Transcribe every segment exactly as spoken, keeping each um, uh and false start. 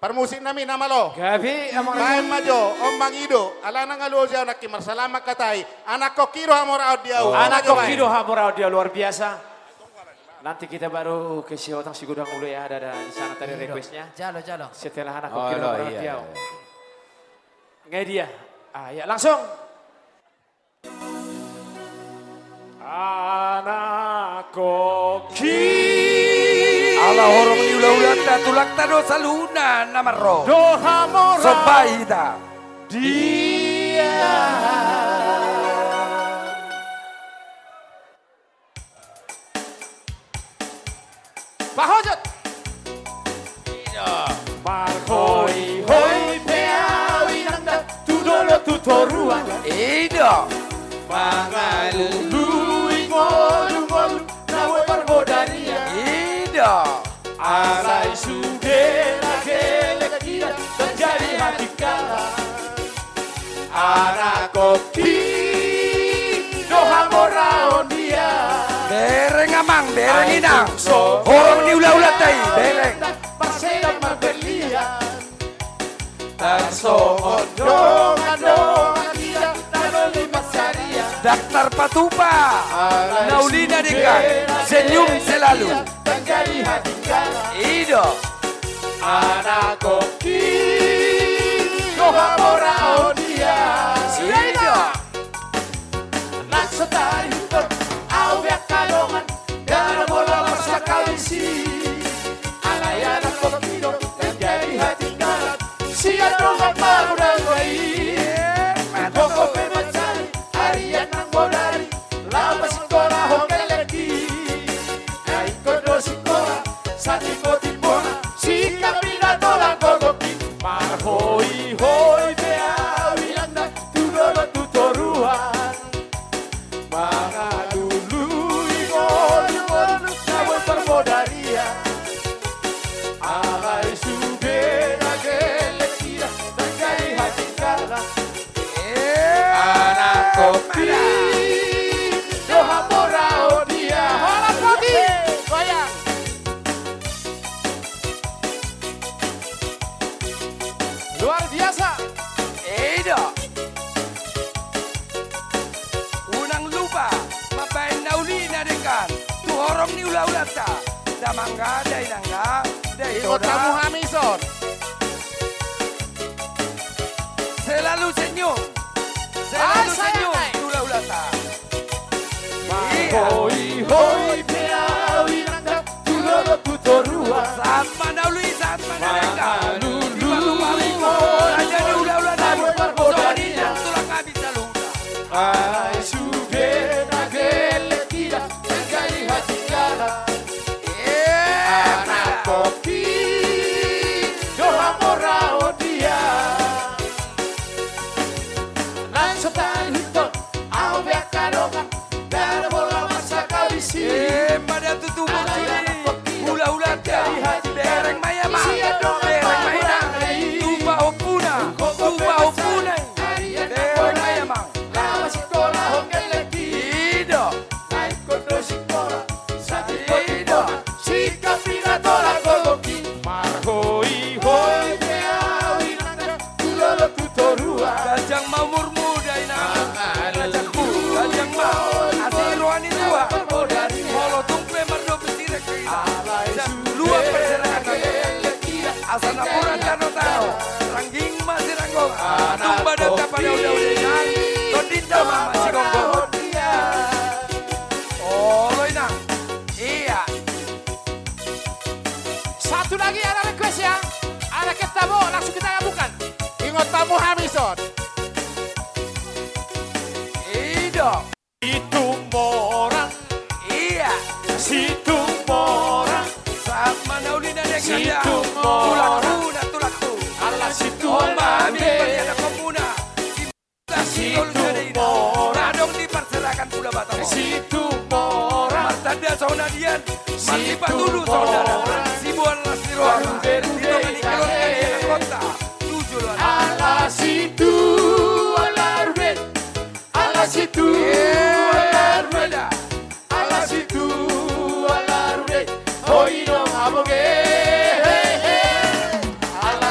Parmusik nami na malo. Gabe, amang. Baen ma jo, on mangido, alana nga luo jo au nangkin marsalaman hatai. Anakkon i do hamoraon di au. Oh. Anakkon i do hamoraon di au, luar biasa. Nanti kita baru ke si Otang Sigudanggolo ya, ada, ada di sana tadi requestnya. Jalo, jalo. Setelah anakkon i do hamoraon di au. Nge dia. Ah, ya, langsung. Anakkon i. Ala horong ni hulahulanta, tulangta do saluhutna na marro. Do hamoraon. Somba hita. Dia. Pahojot. Marhoihoi pe au inang da, tu dolok tu toruan. Ido. Mangalului ngolungolu na boi parhodarian. Ido. Alai sude na gelek ida, ndang jadi hatinggalan. Anakkon i do hamoraon dia. Bereng amang, bereng inang. Horong ni hulahulanta i, bereng. Marseda marbellian. Tarsongon dongandongan ida na doli mansarian. Ndang tarpatupa. Na uli na denggan. Senyum selalu. Ndang jadi hatinggalan. Ido. Anakkon i do hamoraon dia. Sudah, ido. Nang so taringot au be angka dongan, ndada pola marsangkap isi. Alai anakkon i do ndang jadi hatinggalan sian dongan marudangga i. Gogo pe mansai arian nang bodari, laho pasikkolahon gelek i. Ai ingkon do singkola, satimbotimbona, singkap i na tolap gogo i. Marhoihoi pe au inang da, tu dolok tu toruan. Mangalului ngolungolu na boi parhodarian. Alai sude na gelek ida, ndang jadi hatinggalan. Anakkon i do hamoraon dia. Hola poti. Goyang. Luar biasa. Ido. Unang lupa mambaen na uli na denggan tu horong ni hulahulanta. Damang da, dainang da, dainang da. Ingot hamu hami son. Selalu senyum. Selalu senyum tu hulahulanta. Marhoihoi pe au inang da, tu dolok tu toruan. Sahat ma na uli, sahat ma na denggan. Mangalului. Raja ni hulahula nami, songon i nang tulang hami saluhutna. Ai sude na gelek ida, ndang jadi hatinggalan. Anakkon i do hamoraon dia. Nang so taringot au be angka dongan, ndada pola marsangkap isi. Emma da tutu. Alai anakkon i do hulahulanta. Bereng ma i amang. Bereng ma i inang. Tu pahompuna. Tu pahompuna i. Bereng ma i amang. Laho pasikkolahon gelek i. Ido. Ai ingkon do singkola, satimbotimbona, singkap i na tolap gogo i. Marhoihoi pe au inang da, tu dolok tu toruan. Ganjang ma umurmu da inang. Ganjang ma. Asi roha ni tua. Molo tung pe mardope sirek pe inang. Luat parserahan. Asa napuran tano-tano. Rangging ma siranggongan. Tung badan tapadaodao inang. Tondinta ma masigomgoman. Olo inang. Iya. Satu lagi ada request ya. Ada kita bo, langsung kita gabungkan. Ingot hamu hami son. Ido. Situmorang. Iya. Situmorang. Sahat ma na uli na denggan. Situmorang. Tulangku na tulangku. Ala Situmorang. Hami paniana komuna. Situmorang. Adong di parserahan Pulo Batam. Situmorang. Martanda songon adian. Martanda tudu songon dalan. Siboan las ni roha. Di tonga ni keluarga ni anak kota. Tujuh luar. Ala Situ, ala Ruben. Ala Situ, ala Ruben. Ala Situ, ala Ruben. Hoi do hamu ge. Ala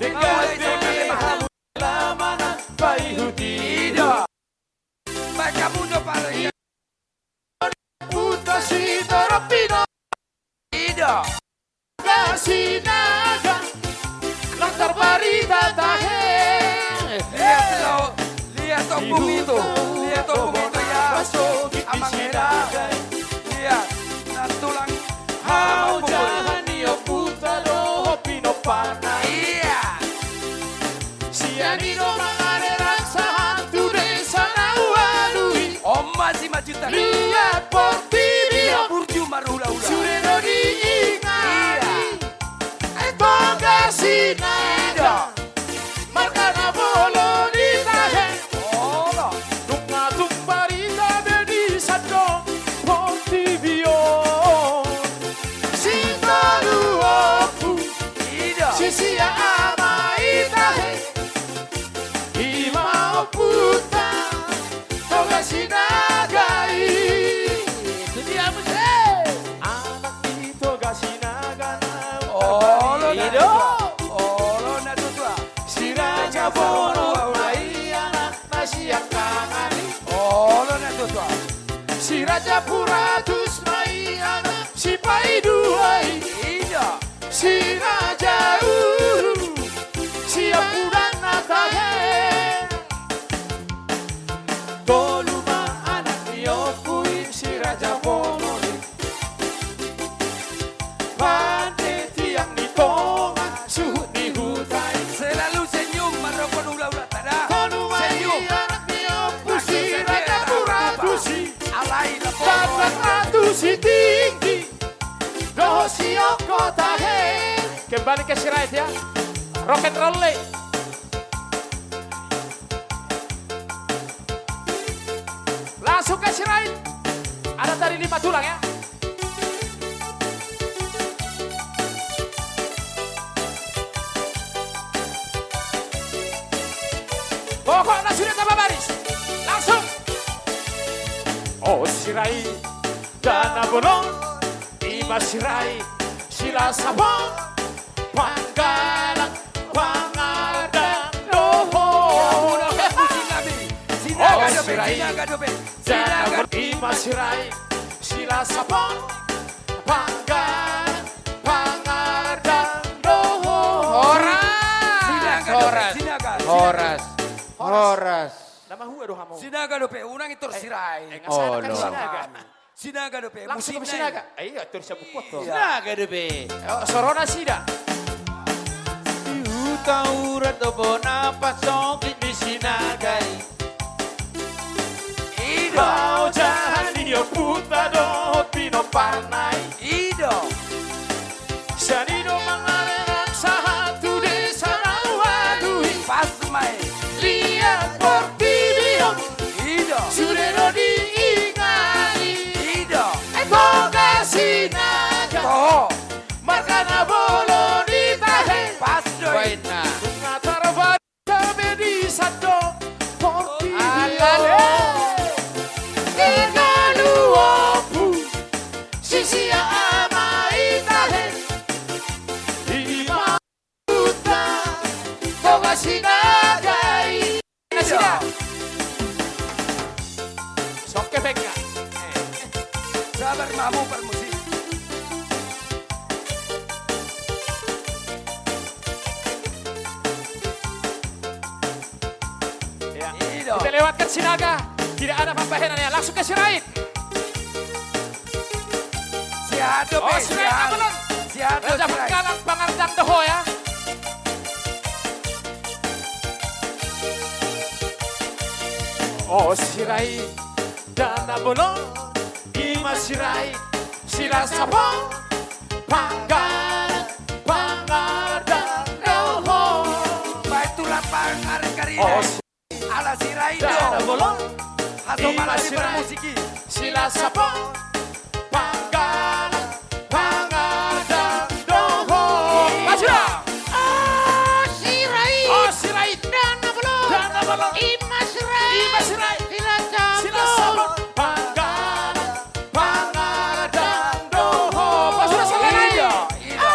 Denggan ma hamu, lamana paihut i. Ido. Baik, hamu do pala i. Puta Sitorop Pino. Ido. Sinaga, lantar barita tahe. Lihat lo, lihat ompung itu, lihat ompung itu ya. Amang Sinaga. Lihat, nantulang. Hau jaha ni ompunta dohot pinomparna. Iya. Sian i do mangarerang sahat tu desa na ualu i. On ma si majuta. Liat portibi on. Burju marhulahula. Sude do diingani. Iya. Toga Sinaga. Ido. Marga na bolon i tahe. Olo. Nunga tung barita be disandok portibi on. Sitolu ompu. Ido. Sisia ama i tahe. I ma ompunta Toga Sinaga i. Itu dia, muse. Anak ni Toga Sinaga na. Olo na tutua. Olo na tutua. Si Raja Bono ma i anak na siangkangan i. Olo na tutua. Si Raja Puratus ma i anak sipaidua i. Ido. Si Raja Ulu, si Ampudan na tahe. Tolu ma anak ni ompu i, si Raja Bono i. Pande tiang ni tonga, suhut ni huta i. Selalu senyum, marrokon hulahula tada. Tolu ma i anak ni ompu, si Raja Puratus i. Alai, Raja Puratus i tinggi. Dohot si Ongko tahe. Kembali ke Sirait ya. Rock and roll le. Langsung ke Sirait. Ada tadi lima tulang ya. Pokokna sudah tamba baris. Langsung. O Sirait. Dana bolon, i ma Sirait, Silasabon, Panggalang, Pangardang dohot. Sinaga dope, Sinaga dope. Dana bolon, i ma Sirait, Silasabon, Panggalang, Pangardang dohot. Horas. Sinaga dope, horas. Sinaga, Sinaga. Horas. Horas. Nama hua do hamu. Sinaga dope, unang i tor Sirait. Olo. Sinaga. Sinaga dope, langsung ke Sinaga. Iya, tor sabuk foto. Sinaga dope. Soro nasida. Di huta urat do bona pasogit ni Sinaga i. Ido. Hau jaha ni ompunta dohot pinomparna i. Ido. Sian i do mangarerang sahat tu desa na ualu i. Pas ma i. Liat portibi on. Pengka. Sabar, mamu parmusik. Ya. Kita lewatkan Sinaga. Tidak ada pambahenan ya. Langsung ke Sirait. Sihat do, oh, Sirait. Sihat do, Sirait. Panggalang, pangardang do ho ya. O Sirait, dana bolon, i ma Sirait, silasapon, panggalang, pangardang do ho. Baen tulang pangarit karina. O Sirait, ala Sirait do. Dana bolon, i ma Sirait, silasapon, panggalang, pangardang do ho. Masira. O Sirait. O Sirait. Dana bolon. Dana bolon. I ma Sirait. I ma Sirait. Silasapon. Silasapon. Panggalang, pangardang do ho. Masira salah nai. Iya, iya. O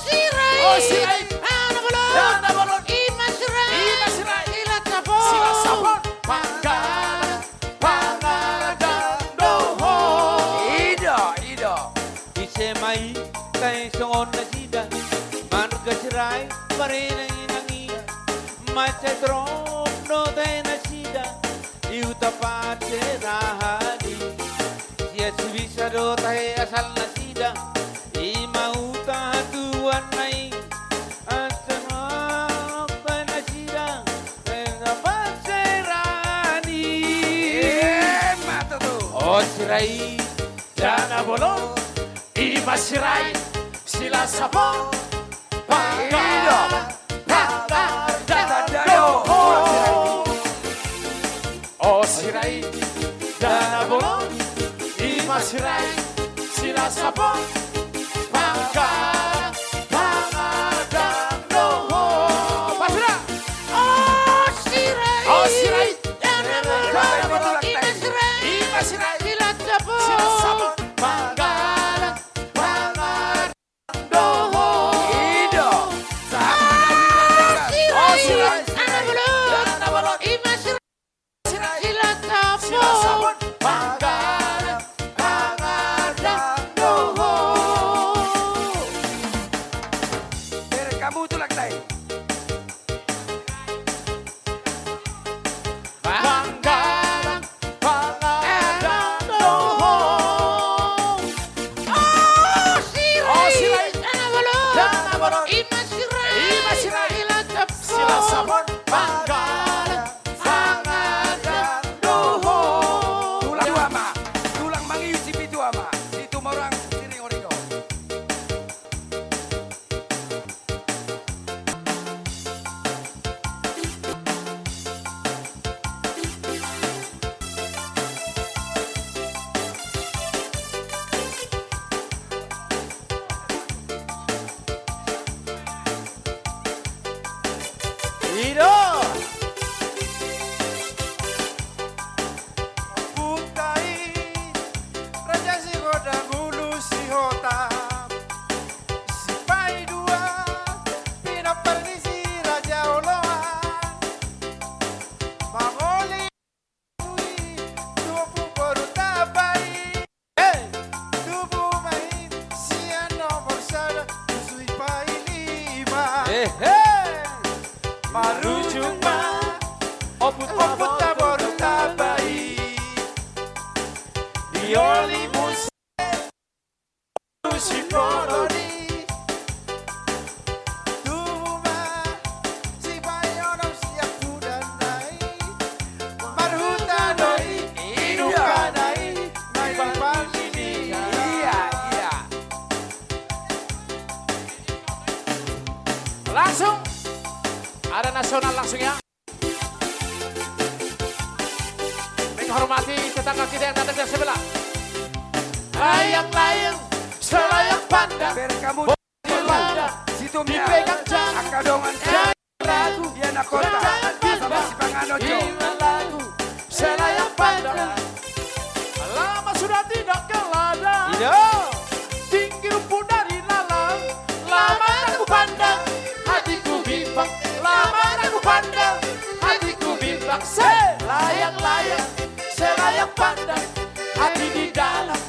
Sirait. O Sirait. Dana bolon. Dana bolon. I ma Sirait. I ma Sirait. Silasapon. Silasapon. Panggalang, pangardang do ho. Ida, ida. Ise ma i tahe songon nasida, marga Sirait, marga Inang i. Mansai torop do tahe nasida di huta Panserahan i. Sian Sibisa do tahe asal nasida, i ma huta hatubuanna i. Asa torop tahe nasida, Panserahan i. Emma tutu. O Sirait, dana bolon, i ma Sirait, silasapon, panggalang, pangardang do ho. O Sirait, dana bolon, i ma Sirait, silasapon, panggalang, pangardang do ho. Masira. O Sirait. O Sirait. Dana bolon. I ma Sirait. I ma Sirait. Silasapon. Silasapon. Panggalang, pangardang do ho. Ida. O Sirait. Dana bolon. Dana bolon. I ma Sirait. Sirait. Silasapon. Panggalang, pangardang do ho. Bereng hamu tulang tai. Panggalang, pangardang do ho. O Sirait. O Sirait. Dana bolon. Dana bolon. I ma Sirait. I ma Sirait. Silasapon. Silasapon. Panggalang, pangardang do ho. Tulang ama. Tulang mangihut si pitu ama. Situmorang siringoringo. I do. Ompunta i, Raja Sigodang Ulu Sihotang, Sipaidua, pinompar ni si Raja Oloan, mangoli i tu Ompu Boru Tamba i. Hei! Tubu ma i sian nomor sada tu Sipailima. Ehe! Marujung ma Ompunta Boru Tamba i di oli muse. Sipoloni. Tubu ma Sipaionom sian pudanna i. Marhuta do i, inumanna i, maiba pangini. Iya, iya. Langsung. Ada nasional langsung ya. Menghormati tetangga kita yang datang dari sebelah. Layang-layang, selayang pandang. Bereng hamu. Situmia. Dipegang jang. Angka dongan. Lagu. Ia na kota. Sama si pangan ojo. Lagu. Selayang pandang. Lama sudah tidak ke ladang. Iya. Tinggi rumput dari lalang. Lama tak kupandang, hatiku bimbang. Lama tak kupandang, hatiku bimbang. Selayang-layang, selayang pandang. Hati di dalam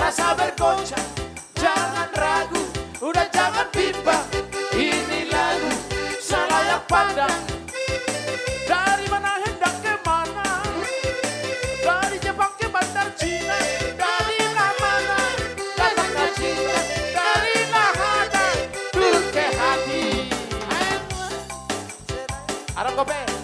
rasa bergoncang. Jangan ragu, udah jangan bimbang. Ini lagu selayang pandang. Dari mana hendak ke mana? Dari Jepang ke Bandar Cina. Dari na mana datang na cinta? Dari na hana turun ke hati. Arang kope.